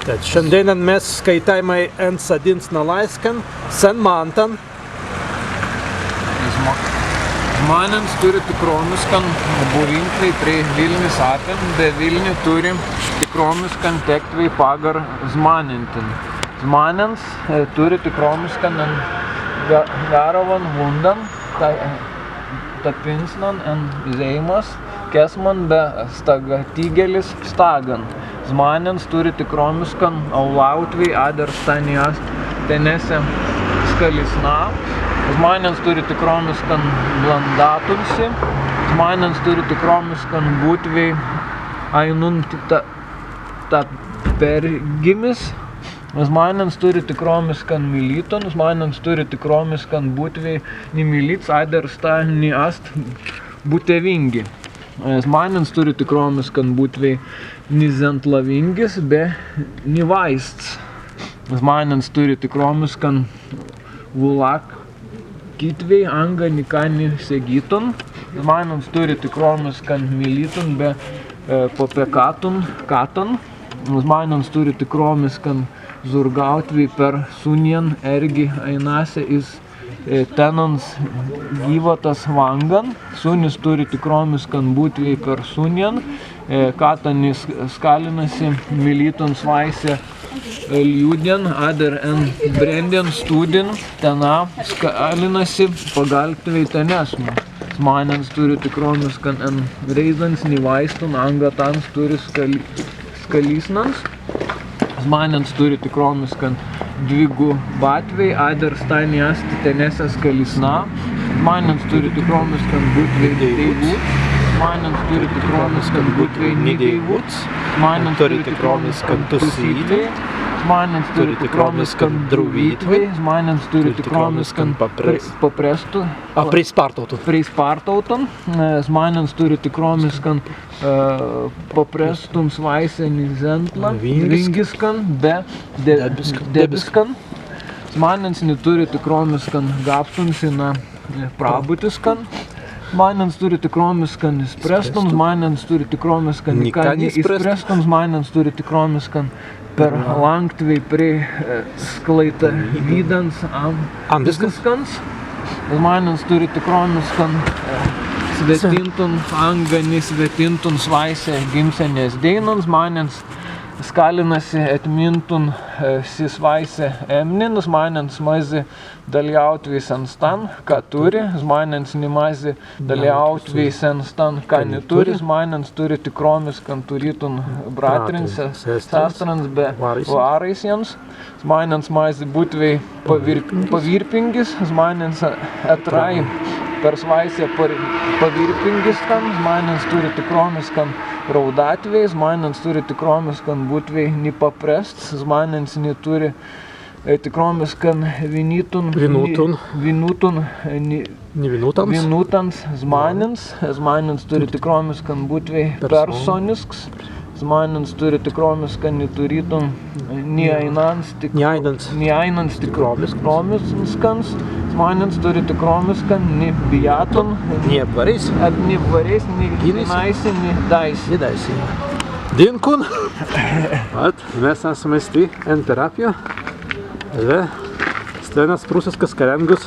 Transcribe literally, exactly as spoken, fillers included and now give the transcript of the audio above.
Tēt šandēinan mes skaitāimai en sadīnsnalāiskan, sen Mantan. Zmā-, zmānents turri tikrōmiskan buwīntwei prei Wilnis appin, be Wilni turri tikrōmiskan tektwei pagār zmānentin. Zmānents, e, turri tikrōmiskan en ga-, garawan wundan, ta-, tapīnsnan en zeīmas kēsman be stagatīgelis stagan. Zmānents turri tikrōmiskan aulāutwei, adder sta ni ast tenesse skalisnā. Zmānents turri tikrōmiskan blāndatun si. Zmānents turri tikrōmiskan būtwei ainunta-, tapergimis. Zmānents turri tikrōmiskan milītun, zmānents turri tikrōmiskan būtwei ni milīts, adder sta ni ast butewīngi. E, zmānents turri tikrōmiskan būtwei ni zentlawīngis be ni waists. Zmānents turri tikrōmiskan wulakītwei anga nika ni segītun. Zmānents turri tikrōmiskan milītun be, e, papekātun kattan. Zmānents turri tikrōmiskan zūrgautwei per sunnin ērgi aināse iz, e, tennans gīwatas wangan. Sunnis turri tikrōmiskan būtwei per sunnin, e, kattan ni s-, skalina si milītun swāise, e, ljūdin, adder en brendin stūdin, tenā skalina si pagalbtwei tenesmu. Zmānents turri tikrōmiskan en rēizans ni waistun anga tāns turri skali-, skalisnans. Zmānents turri tikrōmiskan dwigubātwei, adder sta ni ast tenesse skalisnā. Zmānents turri tikrōmiskan būtwei deiwūts. Zmānents turri tikrōmiskan būtwei ni deiwūts. Zmānents turri tikrōmiskan tusītwei. Zmānents turri tikrōmiskan druwītwei. Zmānents turri tikrōmiskan papres-, paprestun. A, preispartautun. Preispartautun. E, zmānents turri tikrōmiskan, e, paprestun swāise ni zentla. Wīngiskan. Wīngiskan be de-, debiskan. Debiskan. Zmānents ni turri tikrōmiskan gabtun si na, e, prabutiskan. Zmānents turri tikrōmiskan izprestun, zmānents turri tikrōmiskan nika ni izprestun, zmānents turri tikrōmiskan perlānktwei prei, e, sklaitawīdans am-, amziskans. Zmānents turri tikrōmiskan, e, swētintun anga ni swētintun swāise gimsenes dēinan. Zmānents skalina si etmintun, e, si swāise emnin. Zmānents mazzi dalītwei sen stan, ka turri. Zmānents ni mazzi dalītwei sen stan, ka ni turri. Zmānents turri tikrōmiskan turītun brātrins, sēstrans be wāraisjans. Zmānents mazzi būtwei pawīr-, pawīrpingis. Zmānents etrāi per swāise pawīrpingiskan. Zmānents turri tikrōmiskan raudātwei. Zmānents turri tikrōmiskan būtwei ni paprests. Zmānents ni turri e, tikrōmiskan winītun, winūtun, e, ni winūtans zmānins. Zmānents turri tikrōmiskan būtwei persōnisks. Zmānents turri tikrōmiskan ni turītun, e, ni aīnans tik-, ni aīnans tikrōmiskans. Zmānents turri tikrōmiskan ni bijātun, ni ebwareis, ni ebwareis, ni gīnnaisi, ni dāisi. Ni dāisi. Dīnkun. At, mes asmai stwi en Perapju. Be stwen ast prūsiskas karēngus